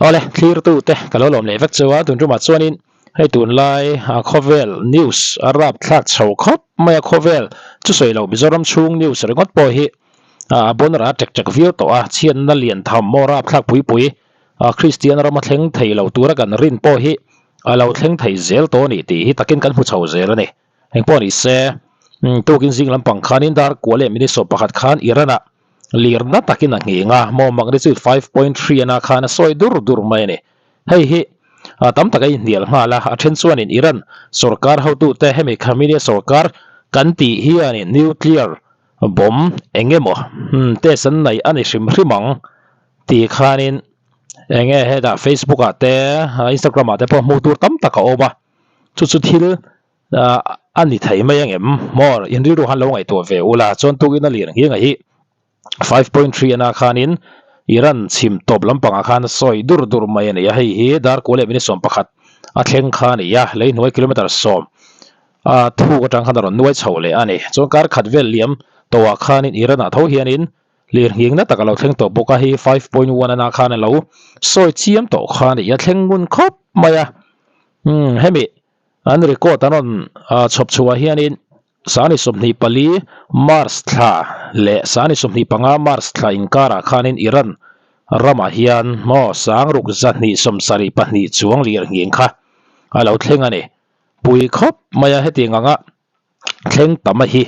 Awle, thlirtute ka lo lawm leh vek chu a, tun tumah chuanin hei tunlai khawvel news a rap thlak chho khawp mai a, khawvel chu sawi loh Mizoram chhung news ringawt pawh hi a bon rah ṭek ṭek viau tawh a, chhiatna lian tham maw rap thlak pui pui Kristian rama thleng thei lo tura kan rin pawh hi a lo thleng thei zel tawh a ni tih hi takin kan hmu chho zel a ni. Engpawh ni se, tukin zing lampang khanin dar kua leh minute 11 khan Iran-ah Lirna takin a nghing a, maw magnitude 5.3 ana khan a sawi dur dur mai a ni. Hei hi tam tak a inhnial nghal a, a then chuanin Iran sorkar hotute hemi Khamenei sorkar kan tih hianin nuclear bomb eng emaw test an nei a ni hrim hrim ang tih khanin eng nge hetah Facebook ah te Instagram ah te pawh hmuh tur tam tak a awm a, chu chu thil a ni thei mai angem maw in rilru han lo ngaihtuah ve ula chuan tukin a lian nghing a hi 5.3 ana khanin Iran chhim tawp lampangah khan sawi dur dur mai a ni a hei hi dar kua leh minute 11 a thleng kha a ni a lei hnuai kilometer 10 a thuk atang khan a rawn nuai chho leh a ni chuan kar khat vel liam tawhah khanin Iran ah tho hianin lirnghing na tak a lo thleng tawh bawk a hei 5.1 ana khan a lo sawi chiam tawh kha a ni a thleng ngun khawp mai a hemi An record an rawn chhawp chhuah hianin Sani 24 March thla leh Sani 25 March thla inkarah khanin Iran ramah hian maw 6272 chuang lir nghing kha a lo thleng a ni. Pui khawp mai a hetiang anga thleng tam a hi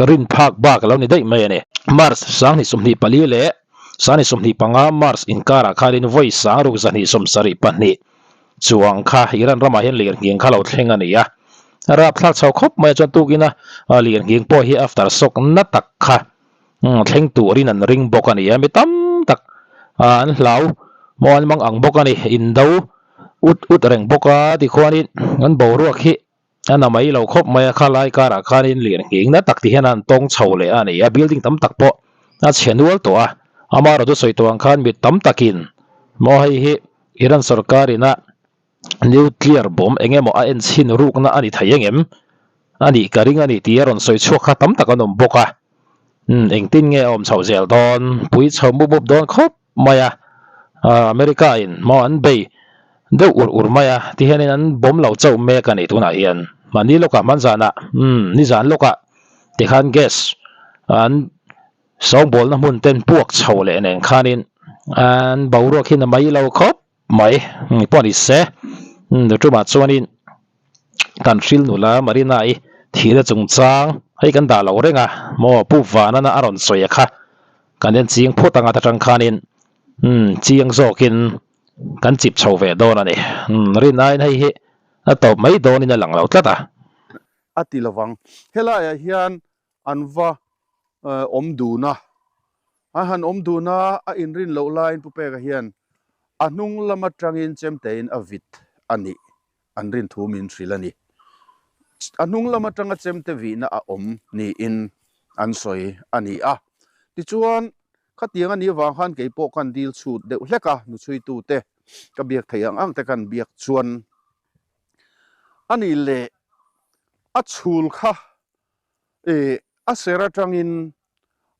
rin phak bak a lo ni daih mai a ni. March 24 leh 25 March inkarah khanin vawi 6272 Chuang kha Iran ramah hian lirnghing kha lo thleng a ni a, a rapthlak chho khawp mai a chuan tukin a lirnghing pawh hi after shock na tak kha thleng turin an ring bawk a ni a, mi tam tak an hlau maw an mang ang bawk a ni, indo ut ut reng bawk a tikhuanin an boruak hi a na mai lo khawp mai a, khalai karah khanin lirnghing na tak ti hian an tawng chho leh a ni a, building tam tak pawh a chhe nual tawh a, amaherawhchu sawi tawh ang khan mi tam takin maw hei hi Iran sorkar ina nuclear bomb eng emaw a en chhin rukna a ni thei engem a nih ka ring a ni tih a rawn sawi chhuak kha tam tak an awm bawk a, engtin nge a awm chhoh zel dawn, pui chho mup mup dawn khawp mai a, America in maw an bei deuh ur ur mai a tihianin an bomb lo chauh mek a ni tunah hian mahni lawkah hman zanah nizan lawkah tikhan gas an Sawngbawlna hmun ten puak chho leh nen khanin an boruak hi na mai lo khawp mai pawh ni se nuṭumah chuanin kan hril nula Marina-i thihna chungchang hei kan dah lo reng a maw Pu Vanana a rawn sawi a kha kan en ching phut anga ta tang khanin chiang zawkin kan chip chho ve dawn a ni rin aiin hei hi a tawp mai dawnin a lang lo tlat a. A ti lovang. Helaiah hian an va awm dun a, an han awm dun a, a inrin loh laiin Pu Peka hian a hnung lam atangin chemtein a vit a nih an rin thu min hrilh a ni. A hnung lam atanga chemte vihna a awm niin an sawi a ni a. Tichuan, khatiang a nih avang khan kei pawh kan dil chhut deuh hlek a, nuchhuitute ka biak theih ang ang te kan biak chuan a nih leh a chhul kha Ih, a ser atangin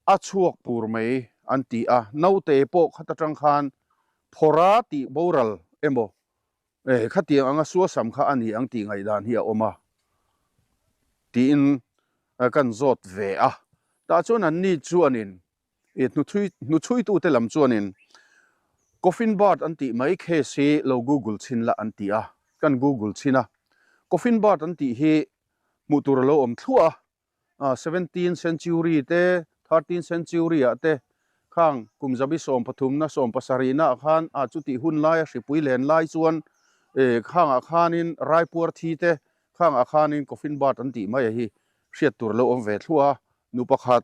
a chhuak pur mai an ti a, naute pawh khat atang khan phawra tih boral emaw eh khatiang anga suasam kha a ni ang tih ngaihdan hi a awm a tiin kan zawt ve a, tah chuan anni chuanin ih hnuchhuitute lam chuanin coffin bird an tih mai case hi lo google chhin la an ti a, kan google chhin a, coffin bird an tih hi hmuh tur a lo awm thluah a, 17 century te 13 century ah te khang kum zabi 13 na 17 na ah khan ah chutih hun laia hripui len lai chuan eh khang ah khanin raipuar thi te khang ah khanin coffin bird an tih mai a hi hriat tur a lo awm ve thluah a, nu pakhat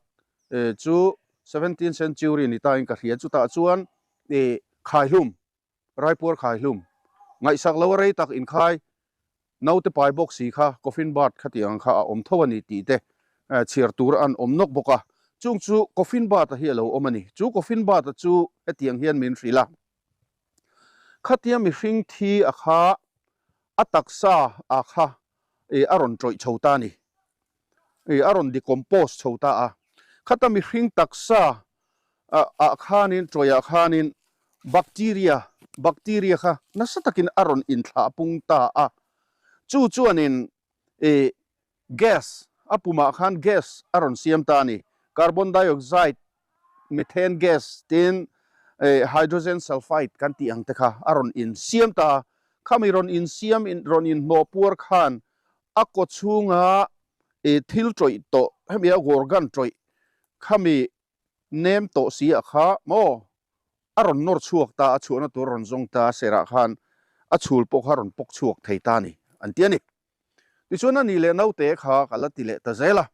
eh chu 17 century ni tain ka hria chutah chuan eh khaihlum Raipuar khaihlum ngaihsak lo a rei tak inkhai naute pai bawk si kha coffin bird khatiang ang kha a awm tho a ni tih te chhiar tur an awm nawk bawk a, chung chu coffin bird a hi a lo awm a ni. Chu coffin bird a chu hetiang hian min hrilh a, khatia mihring thi a kha a taksa a kha a rawn tawih chho ta a ni, a rawn decompose chho ta a, khata mihring taksa ah khanin tawihah khanin. Bacteria, bacteria kha nasa takin a rawn inthlah pung ta a, chu chuanin ih gas, a pumah khan gas a rawn siam ta a ni. Carbon dioxide, methane gas tin ih hydrogen sulfide kan tih ang te kha a rawn insiam ta a, khami rawn insiam in rawn inhnawh puar khan a kaw chhunga ih thil tawih tawh hemi a organ tawih khami nem tawh si a kha maw a rawn nawr chhuak ta, a chhuahna tur a rawn zawng ta, a serah khan a chhul pawh kha a rawn pawk chhuak thei ta a ni, an ti a ni. Tichuan a ni leh naute kha ka la ti leh ta zel a,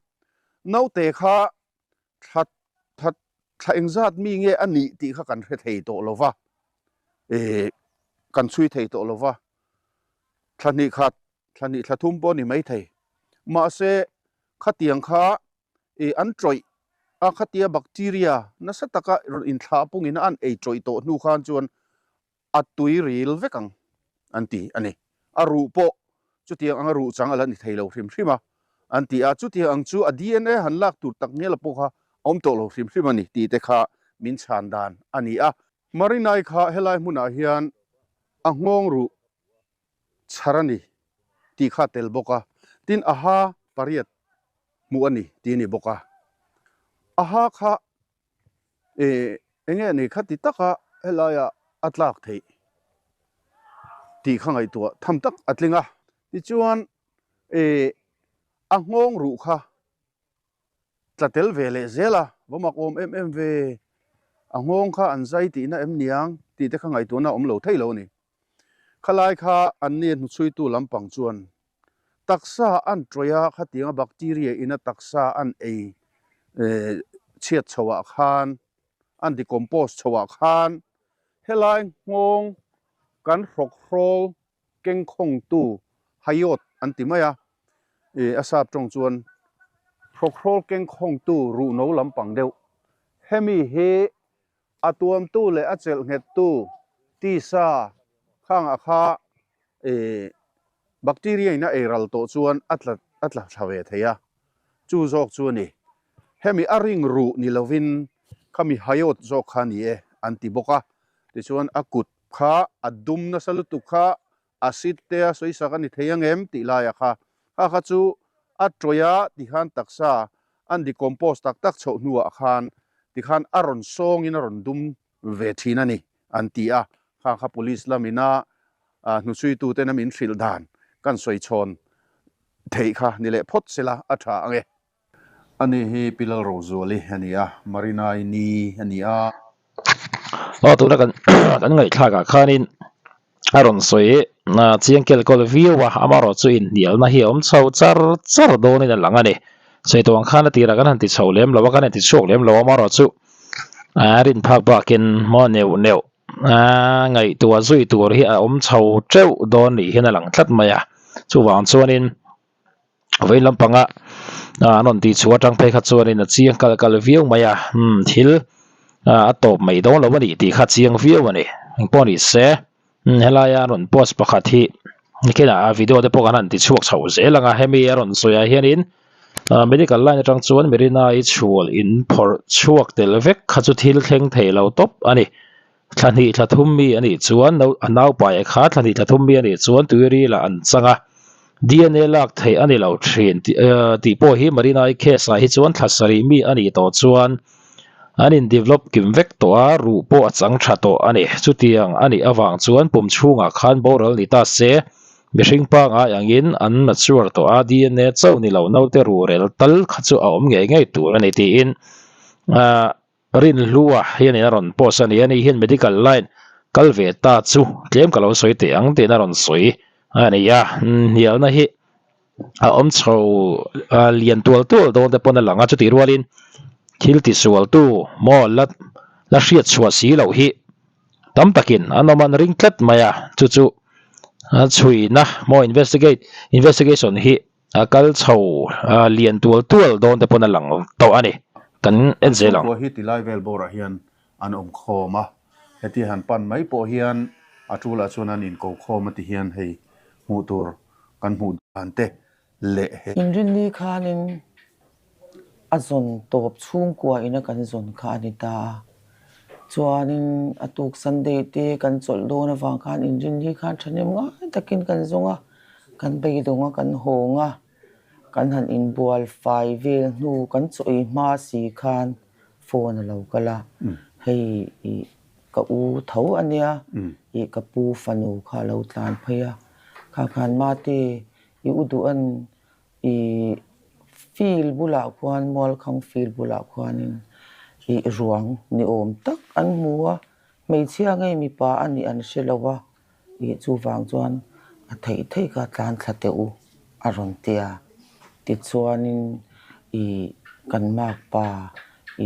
naute kha thla thla thla engzat mi nge a nih tih kha kan hre thei tawh lo va, eh kan chhui thei tawh lo va, thla hnih khat, thla hnih thla thum pawh a ni maithei, mahse khatiang kha ih an tawih a khatia bacteria nasa taka rawn inthlah pungin a an ei tawih tawh hnu khan chuan a tui ril vek ang an ti a ni. A ruh pawh chutiang anga ruh chang a la ni thei lo hrim hrim a an ti a, chutiang ang chu a DNA han lak tur tak ngial pawh kha a awm tawh lo hrim hrim a ni tih te kha min chhan dan a ni a. Marinai kha helai hmunah hian a nghawng ruh chhar a ni tih kha a tel bawk a, tin a ha pariat hmuh a ni tih a ni bawk a. A ha kha eh eng nge ni kha ti taka helaia a tlak theih tih kha ngaihtuah tham tak a tling a. Tichuan eh a nghawng ruh kha tla tel ve leh zel a, va mak awm em em ve, a nghawng kha an zai tihna em niang tih te kha ngaihtuahna a awm lo thei lo a ni. Khalai kha an ni hnuchhuitu lampang chuan taksa an tawih a, khatianga bacteria ina taksa an ei chhiat chhoah khan, an decompose chhoah khan helai nghawng kan hrawkhrawl kengkhawngtu Hayot an ti mai a, ih a sap tawng chuan hrawkhrawl kengkhawngtu ruhno lampang deuh. Hemi hi a tuamtu leh a chelh nghettu tisa khangah kha ih bacteria in a ei ral tawh chuan a tla a tla thla ve thei a, chu zawk chu a ni. Hemi a ring ruh ni lovin khami Hayot zawk kha a ni e an ti bawk a, tichuan a kut Kha a dum nasa lutuk kha acid te a sawisak a ni thei ang em tih laia kha kha kha chu a tawih a tikhan taksa an decompose tak tak chhoh hnuah khan tikhan a rawn sawngin a rawn dum ve thin a ni an ti a, kha kha police lamina hnuchhuituten a min hrilh dan kan sawi chhawn theih kha ni leh phawt sela a tha ang e. Ani hi Pi Lalrozuali a ni a, Marinai ni a ni a. Aw tuna kan kan ngaihthlak ah khanin a rawn sawi chiang kel kawl viau a, amaherawh chu inhnialna hi a awm chho char char dawnin a lang a ni. Sawi tawh ang khan a tirah kan han ti chho lem lo a, kan han ti chhuak lem lo a, amaherawh chu a rin phak bakin maw neuh neuh ngaihtuah zui tur hi a awm chho teuh dawn nih hian a lang tlat mai a, chuvang chuanin Vawiin lampanga an rawn tih chhuah atang phei kha chuanin a chiang kal kal viau mai a, umm thil a tawp mai dawn lo a nih tih kha a chiang viau a ni. Engpawh ni se helaia an rawn post pakhat hi nikinah a video te pawh kan han ti chhuak chho zel ang a, hemi a rawn sawi ah hianin medical line atang chuan Marina-i chhual in phawrh chhuak tel vek kha chu thil thleng thei lo tawp a ni. Thla hnih thla thum mi a nih chuan no a naupai kha thla hnih thla thum mi a nih chuan tuiril ah an chang a, DNA lak theih a ni lo thin tih tih pawh hi Marina-i case ah hi chuan thla sarih mi a nih tawh chuan an in develop kim vek tawh a, ruh pawh a chang tha tawh a ni. Chutiang a nih avang chuan pum chhungah khan boral ni ta se mihring pangngai angin an mature tawh a, DNA chauh ni lo naute ruhrel tal kha chu a awm ngei ngei tur a ni tiin ahh Rinhlua hianin a rawn post a ni a, ni hian medical line kal ve ta chu tlem ka lo sawi teh ang tiin a rawn sawi a ni a, hnialna hi a awm chho lian tual tual dawn te pawn a lang a, chutih rualin thil tisualtu maw la la hriat chhuah si loh hi tam takin an awm an ring tlat mai a, chu chu a chhuina maw investigate investigation hi A kal chho lian tual tual dawn te pawn a lang tawh a ni. Kan en zel ang. Chhungkua hi tilai vel bawrah hian an awm khawm a, heti han pan mai pawh hian a tulah chuan an inko khawm a ti hian hei hmuh tur kan hmuh dan te leh he. Inrinni khanin a zawn tawp chhungkua ina kan zawn kha a ni ta a. Chuanin a tuk Sunday te kan chawlh dawn avang khan inrin hi khan thahnem ngai takin kan zawng a, kan beidawng a, kan hawng a, kan han inbual fai vel hnu kan chaw ei hma si khan phone a lo kal a, hei ih ka u tho a nia, ih ka pu fanu kha a lo tlan phei a, kha khan mate i u duh an I field bulah khuan Mualkhang field bulah khuanin ih ruang ni awm tak an hmu a, hmeichhia ngei mipa a nih an hre lo a, ih chuvang chuan a theih theih kha tlan thla teh u a rawn ti a. Tichuanin ih kan makpa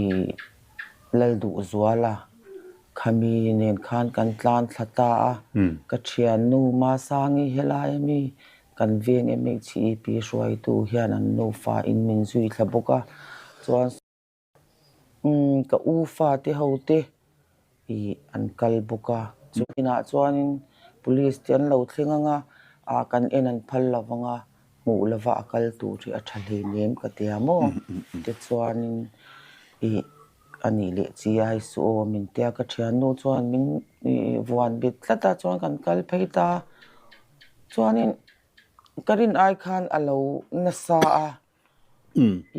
ih Lalduhzuala khami nen khan kan tlan thla ta a, ka thiannu Masangi helai ami Kan veng MHEP hruaitu hian an nufa in min zui thla bawk a, chuan umm ka u fate ho te ih an kal bawk a, chu inah chuanin police te an lo thleng ang a, ah kan en an phal lo vang a, hmuh lova a kal tur hi a tha hleinem ka tia maw? Tichuanin ih a nih leh chi ai suh aw min tia ka thiannu chuan min ih vuan bet tlat a chuan kan kal phei ta. Chuanin ka rin ai khan a lo nasa a,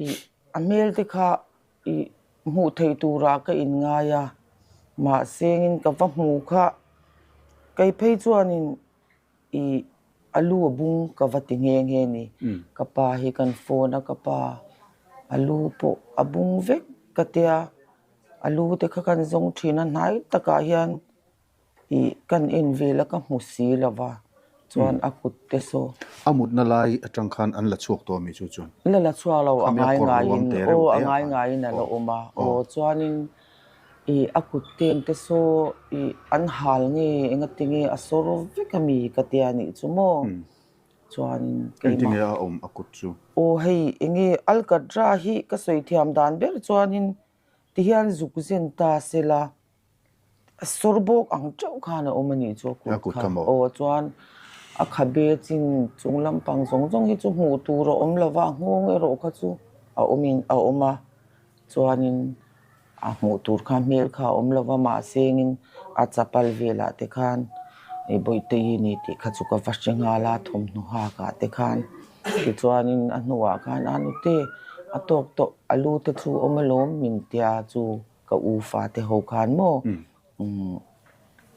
ih a hmel te kha ih hmuh theih turah ka inngai a, mahse engin ka va hmu kha kei phei chuanin ih a lu a bung ka va ti nghe nghe ni. Ka pa hi kan phone a, ka pa a lu pawh a bung vek ka tia, a lu te kha kan zawng thin a hnai takah hian. Ih kan en vel a ka hmu si lo va, chuan a kut te saw. A mutna lai atang khan an la chhuak tawh a mi chu chuan? La la chhuak lo, a ngai ngaiin, aw a ngai ngaiin a la awm a, aw chuanin ih a kut teng te saw ih an hal nge engati nge a sawr vek a mi ka tia nih chu maw? Chuanin keimah. Engti nge a awm a kut chu? Aw hei enge Alcatra hi ka sawi thiam dan ber chuanin tihian zuk zen ta sela. A sawr bawk ang teuh khan a awm a nih chu a kut kha. Aw chuan a khabe chin chung lampang zawng zawng hi chu hmuh tur a awm lo va, a nghawng erawh kha chu a awmin a awm a, chuanin a hmuh tur kha hmel kha a awm lo va, mahse engin a chapal velah te khan ih Bawihtei ni tih kha chu ka va hre nghal a, thawmhnaw hak ah te khan tichuanin a hnuah khan a nute a tawk tawh a lu te chu awm alawm min tia chu. Ka u fate ho khan maw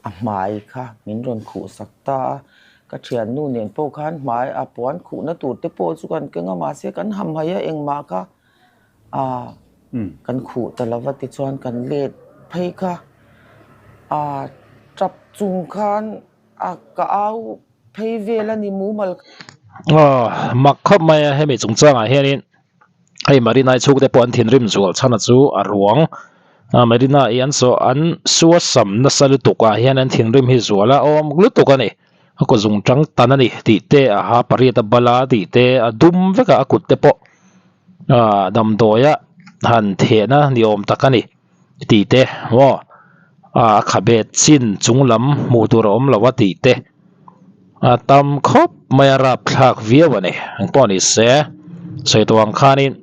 a hmai kha min rawn khuh sak ta a, ka thiannu nen pawh khan hmai a puan khuhna tur te pawh chu kan keng a, mahse kan hamhaih a engmah kha ah kan khuh ta lo va tichuan kan let phei kha ah tap chung khan a ka au phei vel a ni mumal. Aw mak khawp mai a hemi chungchangah hianin Hei Marina i chhungte pawh an thinrim zual chhan a chu a ruang a Marina i an saw an suasam nasa lutuk ah hian an thinrim hi zual a awm lutuk a ni a kaw zung tang tan a ni tih te a ha pariat a bal a tih te a dum vek a a kut te pawh ah damdawi a han thehna ni awm tak a ni tih te maw ah a khabe chin chung lam hmuh tur a awm lo a tih te a tam khawp mai a rapthlak viau a ni engpawh ni se sawi tawh ang khanin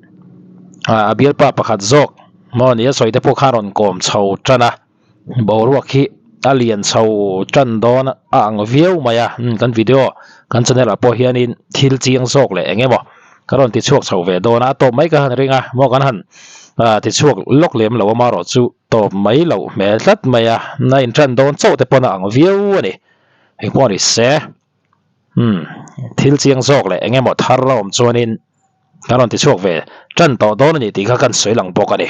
ah a bialpa pakhat zawk maw ni a sawi te pawh kha a rawn kawm chho tan a boruak hi a lian chho tan dawn a ang viau mai a kan video kan channel ah pawh hianin thil chiang zawk leh eng emaw ka rawn ti chhuak chho ve dawn a a tawp mai ka han ring a maw kan han ah ti chhuak lawk lem lo amarawh chu tawp mai loh hmel tlat mai a na in tan dawn chauh te pawn a ang viau a ni engpawh ni se umm thil chiang zawk leh eng emaw thar a awm chuanin ka rawn ti chhuak ve tan tawh dawn a ni tih kha kan sawi lang bawk a ni.